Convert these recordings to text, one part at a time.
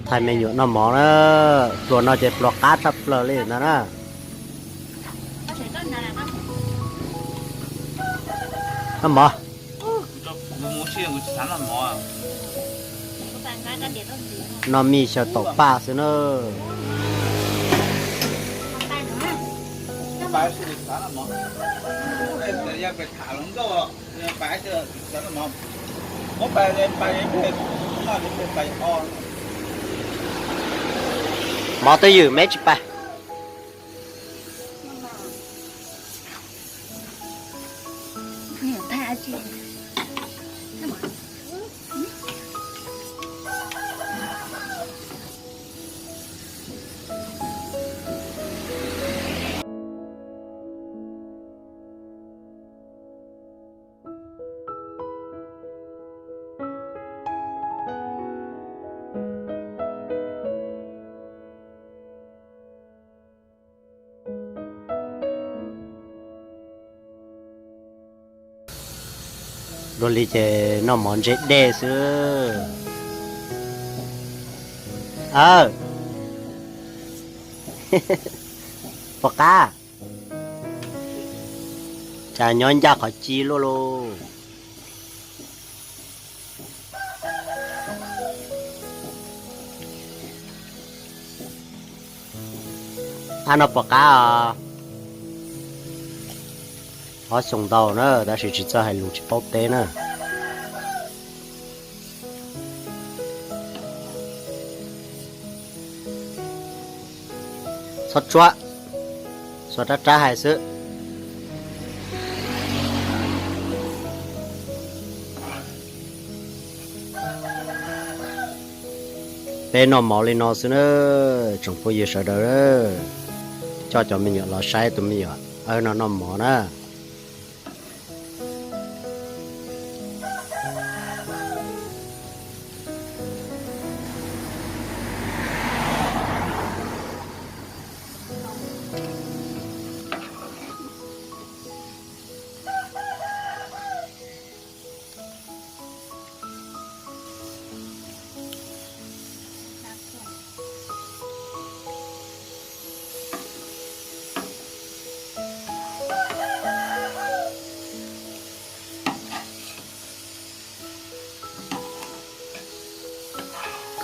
Thaij me nyuam noj mov na, pluas no ces pluas qab tshaj plaws li ntag na. Noj mov. Noj mij xyaw taum paj xwb na. Mov twb ywm me tsis pais. Dua li ces noj mov ntse dej xwb. Aw, puas qab? Cas nyob ncaj qhov ci luaj lauj. Ab, no puas qab os? Ob xyoos ntau na, tab sis tsis txawj hais lus tsis paub teb na. Txhob tsuab, xuas rab rab hais xwb. Peb noj mov li no xwb na, tsoom phooj ywg sawv daws. Coj cov me nyuam los saib tus me nyuam awb no noj mov na.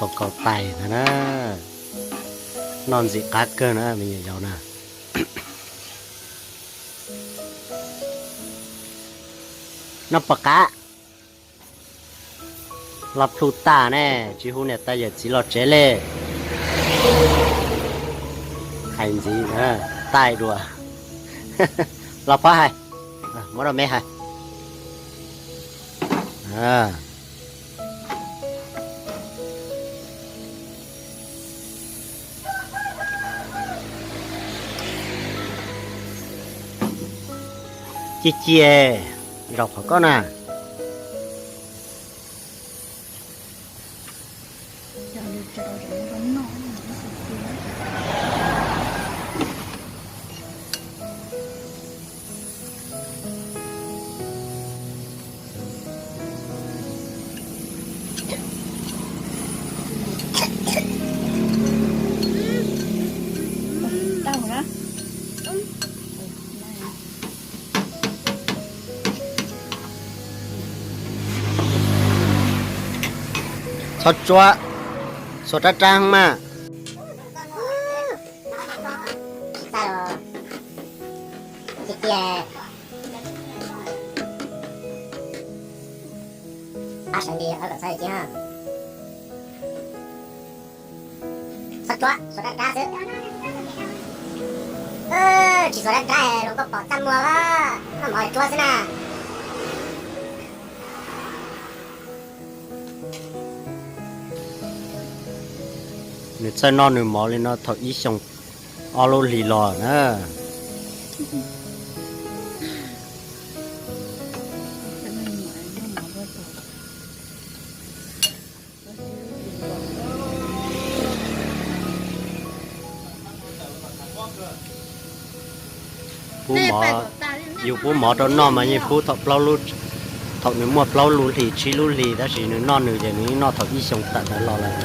Kaus kaus tais ntag na. Noj ntxim qab kawg na me nyuam yaus na. Noj puas qab? Los plhu tas ne, tsis hu niam tais yawm txiv los tsev li. Hais ntxiv, taij dua. Los pab hais, muab rau me hais. Cia cia, zaum qhov koj na. Txhob tsuab, xuas rab rab mas. Cia cia. Pab sawv li, txhob cia. Txhob tsuab, xuas rab rab xwb. Tsis xuas rab rab los koj pom txaj muag, noj mov tsuab xwb na. Nws txawj noj nws mov li no thaum ib xyoos ob lub hlis los na. Pub mov, yus pub mov rau noj mas yeej pub thaum plaub lub, Thaum nws muaj plaub lub hlis tsib lub hlis, tab sis nws noj nws ces nws noj thaum ib xyoo tawm ntawd los lawm.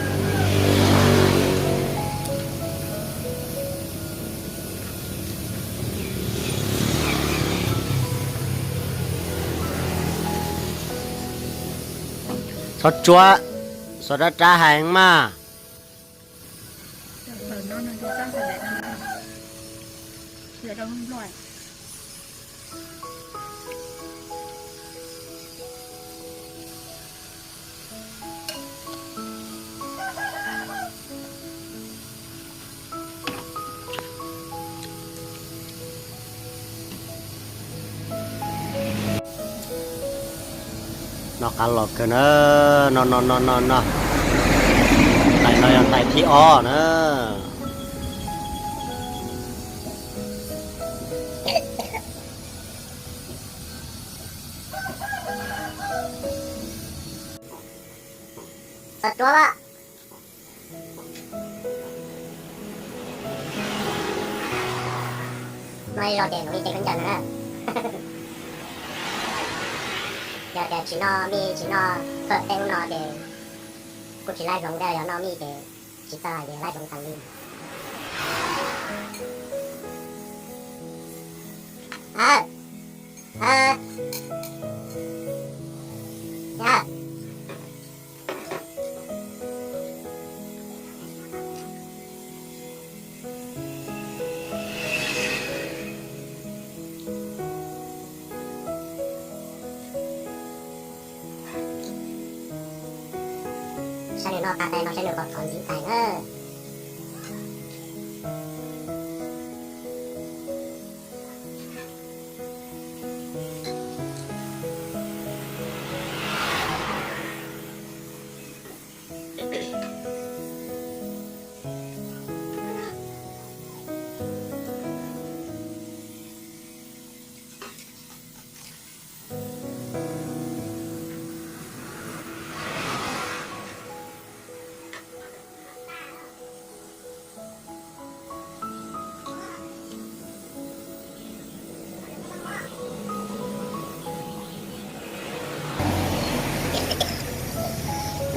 Txhob tsuab, xuas rab rab heev mas. Noj qab los kawg na, no no no no no. Ntais no yog ntais thib ob na. Txhob tsuab lawm. Noj ib zaug ces mus ib ce khaub ncaws na. Yog tias tsis noj mij tsis noj fawm tej ub no ces kuj tsis laib hloov, thiab yog noj mij ces tsis txawj hais tias laib hloov tas li. Saib nws noj qab tais no saib nws puas thov ntxiv tais na.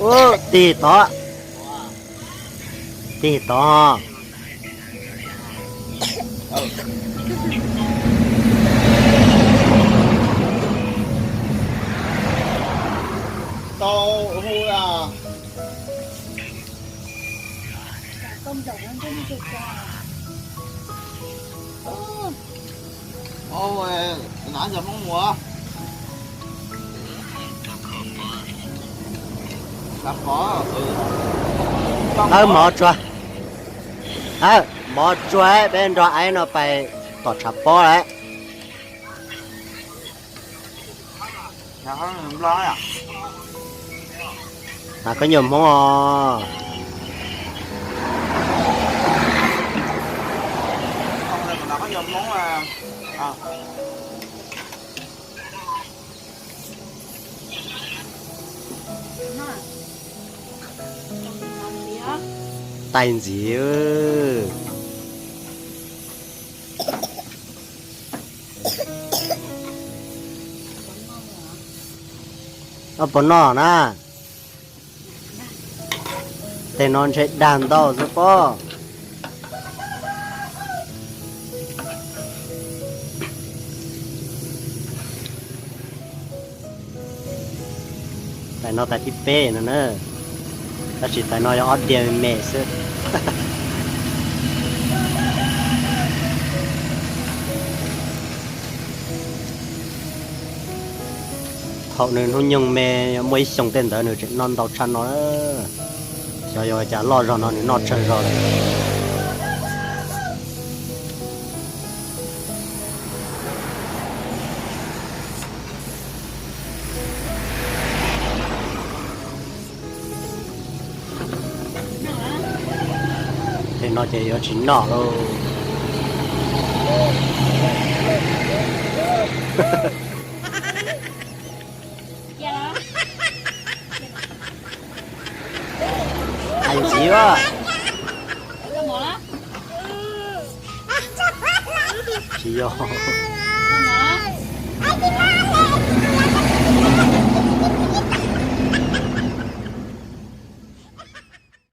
Ub, tig tod, tig tod. Tau hu a. Aw, mov tsuag, aw, mov tsuag, peb nrog aib no pais tom tshav pob lawm. Hnav khaub ncaws Hmoob os. Tais ntxiv. Ob puas noj na? Tej no ntshe dag ntau xwb pob. Tais no tais thib peb no na, tab sis tais no yog ob diav me me xwb. Thaum nws hnub nyoog me, muaj ib xyoos tej ntawd nws tseem noj ntau tshaj no. Xyov yog cas loj zog no nws noj tsawg zog lawm. Tej no ces yuav tsis noj lauj. Hais ntxiv a. Tsis yog.